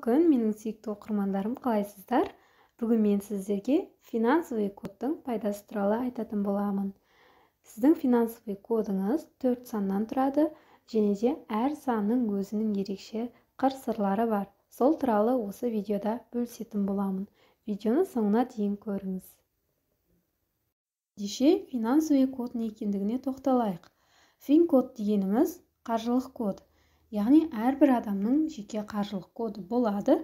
Күн, менің сүйікті оқырмандарым, қалайсыздар? Бүгін мен сіздерге финансовый кодтың пайдасы туралы айтатын боламын. Сіздің финансовый кодыңыз 4 саннан тұрады және де әр санның өзінің ерекше қыр-сырлары бар. Сол туралы осы видеода бөлісетін боламын. Видеоны соңына дейін көріңіз. Ендеше, финансовый код не екендігіне тоқталайық. Фин-код дегеніміз қаржылық код. Яғни әрбір адамның жеке қаржылық коды болады.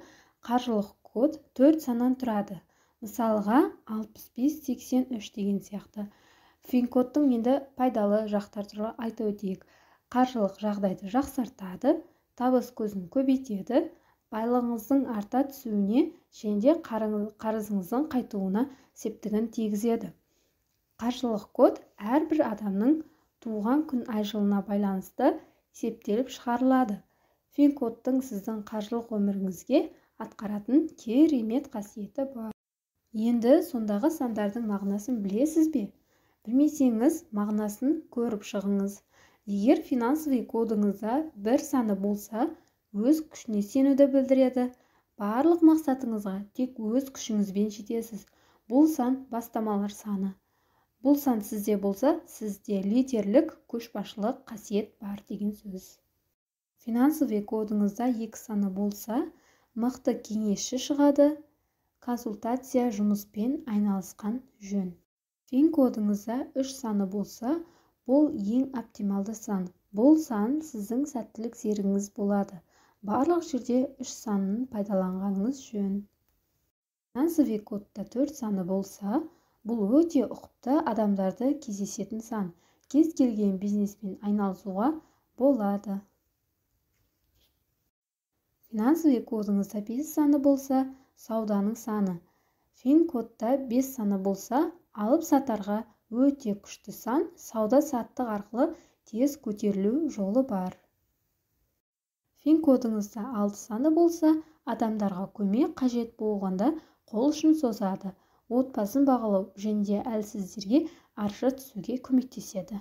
Қаржылық код 4 саннан тұрады. Мысалға 6583 деген сияқты. Фин-кодтың енді пайдалы жақтары туралы айта өтейік. Қаржылық жағдайды жақсартады, табыс көзін көбейтеді, байлығыңыздың арта түсуіне және де қарызыңыздың қайтуына септігін тигізеді. Қаржылық код әрбір адамның туған күн, ай, жылына байланысты есептеліп шығарылады. Фин-кодтың сіздің қаржылық өміріңізге атқаратын керемет қасиеті бар. Енді сондағы сандардың мағынасын білесіз бе? Білмесеңіз, мағынасын көріп шығыңыз. Егер финансовый кодыңызда бір саны болса, өз күшіне сенуді білдіреді. Барлық мақсатыңызға тек өз күшіңізбен жетесіз. Бұл сан бастамалар саны. Бұл сан сізде болса, сізде лидерлік, көшбасшылық қасиет бар деген сөз. Финансовый кодыңызда екі саны болса, мықты кеңесші шығады, консультация жұмыспен айналысқан жөн. Фин-кодыңызда үш саны болса, бұл ең оптималды сан. Бұл сан сіздің сәттілік серігіңіз болады. Барлық жерде үш санын пайдаланғаныңыз жөн. Финансовый кодта төрт саны болса, бұл өте ұқыпты адамдарды кездесетін сан. Кез келген бизнеспен айналысуға болады. Финансовый кодыңызда 5 саны болса, сауданың саны. Фин-кодта 5 саны болса, алып сатарға өте күшті сан, сауда-саттық арқылы тез көтерілу жолы бар. Фин-кодыңызда 6 саны болса, адамдарға көмек қажет болғанда қол ұшын созады, отбасын бағалау және де әлсіздерге арша түсуге көмектеседі.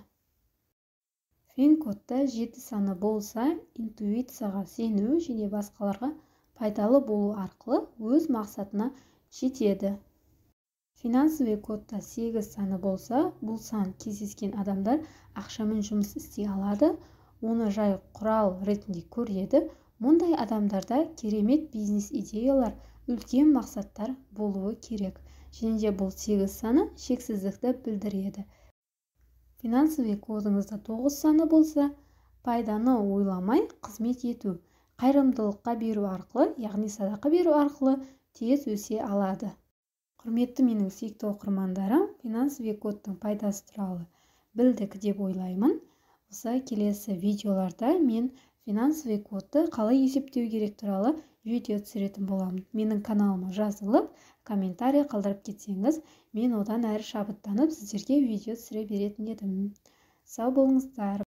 Фин-кодта 7 саны болса, интуицияға сену және басқаларға пайдалы болу арқылы өз мақсатына жетеді. Финансовый кодта 8 саны болса, бұл сан кездескен адамдар ақшамен жұмыс істей алады, оны жай құрал ретінде көреді. Мұндай адамдарда керемет бизнес идеялар, үлкен мақсаттар болуы керек. Және де бұл 8 саны шексіздікті білдіреді. Финансовый кодыңызда 9 саны болса, пайданы ойламай қызмет ету, қайырымдылыққа беру арқылы, яғни садақа беру арқылы тез өсе алады. Құрметті менің сүйікті оқырмандарым, финансовый кодтың пайдасы туралы білдік деп ойлаймын. Осы келесі видеоларда мен финансовый кодты қалай есептеу керек туралы видео түсіретін боламын. Менің каналыма жазылып, комментарий қалдырып кетсеңіз, мен одан әрі шабыттанып сіздерге видео түсіре беретін едім. Сау болыңыздар.